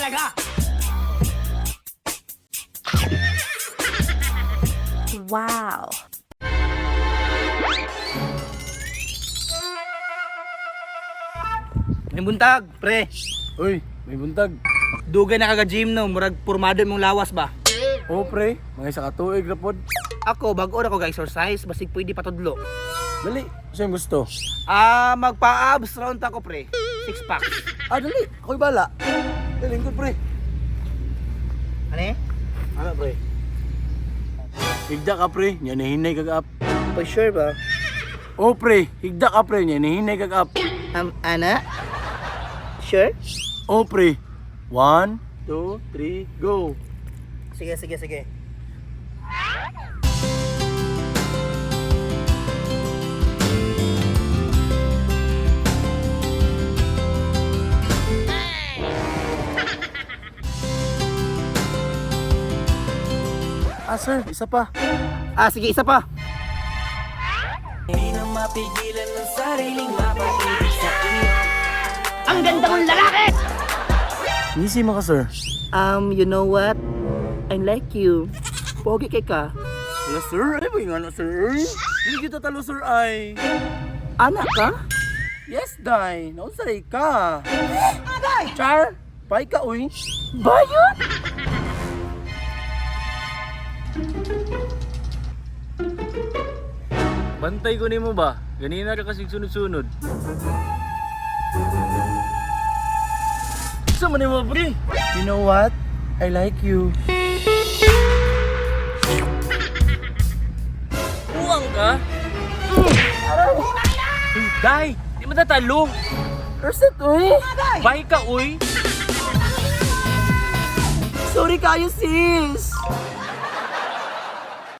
talaga. Wow. May buntag, pre. Uy, may buntag. Dugay na kaga gym no, murag pormado imong lawas ba. Oo pre, mga isa ka tuig ra pod. Ako bag-o ra ko ga-exercise, basig pwede patudlo. Dali, sa'yo gusto. Ah, magpa-abs round ako pre. Six pack. Ah, dali, ako'y bala. Dali, lingkod pre. Ano eh? Ano pre? Higda ka pre, nya nahinay kag up. For sure ba? Oo pre, higda ka pre, nya nahinay kag up. Ana? Sure? Oo pre. 1, 2, 3, go. Sige, sige, sige. Ah sir, isa pa. Ah, sige, isa pa. Ang ganda mong lalaki! Ngisi mo ka sir. You know what? I like you. Pogi kay ka. Wala sir, ay ba yung ano sir? Hindi kita talo sir ay. Anak ka? Yes day, naunsaray ka. Char, pay ka uy. Bayot? Bantay ko nimo ba? Ganina ra kasi sunod-sunod. Sa man nimo pre? You know what? I like you. Uwang ka? Uy, Day, di mo tatalo. Reset uy. Bye ka uy. Sorry kayo sis.